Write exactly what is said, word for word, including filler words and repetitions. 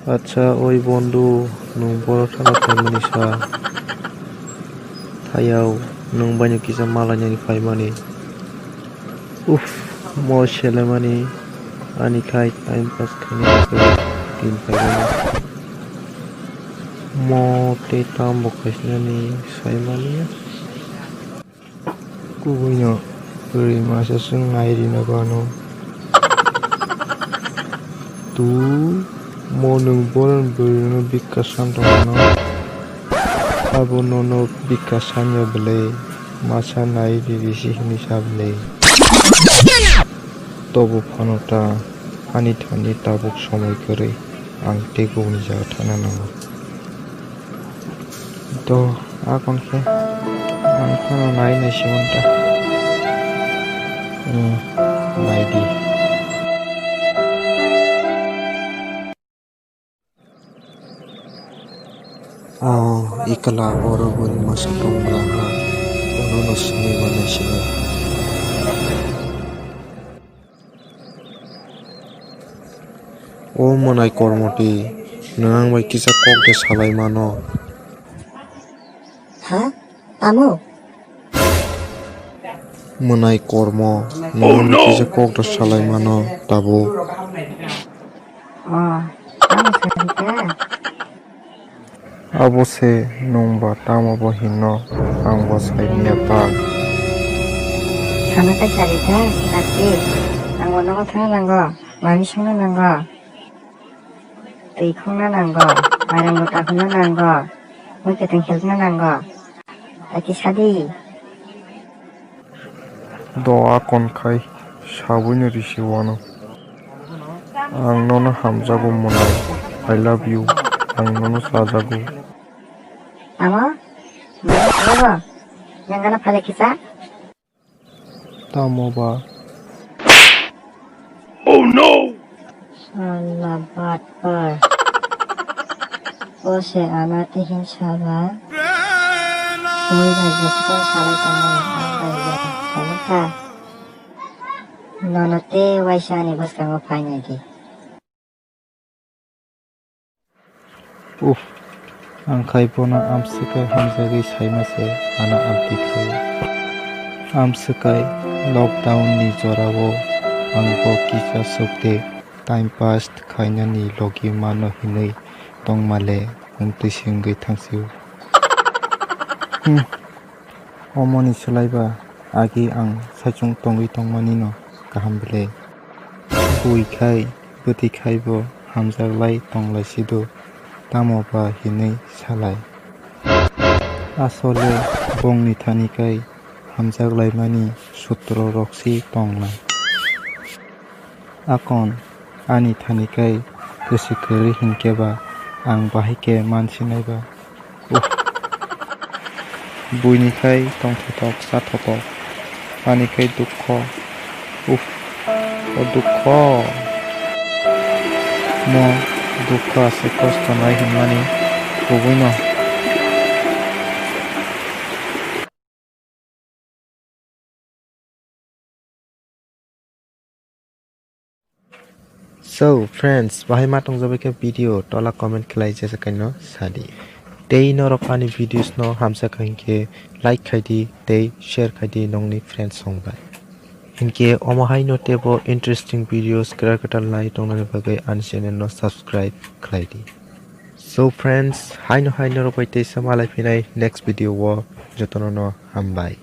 Acha, oi bondhu, nwng boro thana phaimani sa? Thayao, nwng baino kisa malainani phaimani. Uff, mo selemani, ani khai time pass khaina bagwi din phaimani. Mo tei tambo khaisinani saimani. Kubuino bwrwi masa chwng nai rina gano. Tu mo nwng boron bwrwino bikha san tongmano. Abo nono bikha sanya bwlai masa nai riri si hwnwi sa bwlai. Tobo phano ta ani thani tabuk somoi kwrwi ang tei kubuni jaga thangna nango. To, akon khe ang phano nai nai se manta. Hmm, nai di. Oh, ikla oro bwrwi masa tong bwla ha, bono no simi mano sini. O mwnai kormoti, nwng ang bai kisa kok de salai mano. Ha? Tamo? Mwnai kormo, nwng ang bai kisa kok de salai mano, tabuk. Oh, tamo sadi ta? Abo se nwng ba tamo bo hinno ang bo sai manya ta. Sana ta sari ta, Kartik. Ang bo nogo thangna nango, mami songna nango. Twi khongna nango, mairang bo kahuna nango, mui kwthwng khelna nango. Ati sadi. Do akon khai sabuino risi wano. Ang nono hamjago mwnai. I love you. Ang nono chajago. Tamo? Mano sabo? Yang gana phale kisa? Tamo ba? Oh no! Sala batpar. O se ana tihin sala. Mui bai jesikon salai tongmani ang bai ya salai kha. Nono tei waisa ani bwskango phainai di. Uff, ang khai bono amswk khe hamjagwi saima se ano amtwi khaio. Amswk khe lockdown ni jorao ang bo kisa swk de time pass khainani logi mano hinwi tongmale wngtwi se wngwi thangsio. Hmm. Omoni swlaiba agi ang saichung tongwi tongmanino kaham bwle. Bui khai bwtwi khaibo hamjaklai tonglaisido, tamo ba hinwi salai. Asole bongni thani kai hamjaklaimani sutro roksi tongnai. Akon ani thani kai kwswk kwrwi hinkhe ba ang bahai khe mansinai ba. Uff. Buini khai tongthotok chathotok ani khai dukho. Uff. O dukho. Mo dukho aswk kosto nai hinmani kubuino. So friends, bahai ma tongjabai khe video tola comment khlai jesa kaino sadi. Tei norok ani videos no hamsa kha hinkhe like khai di tei share khai di nongni friends song bai. Hinkhe omo hai no tebo interesting videos kwtal kwtal nai tongnani bagwi ani channel no subscribe khlai di. So friends, haino hai norok bai teisa malai phinai next video o, jotono no hambai.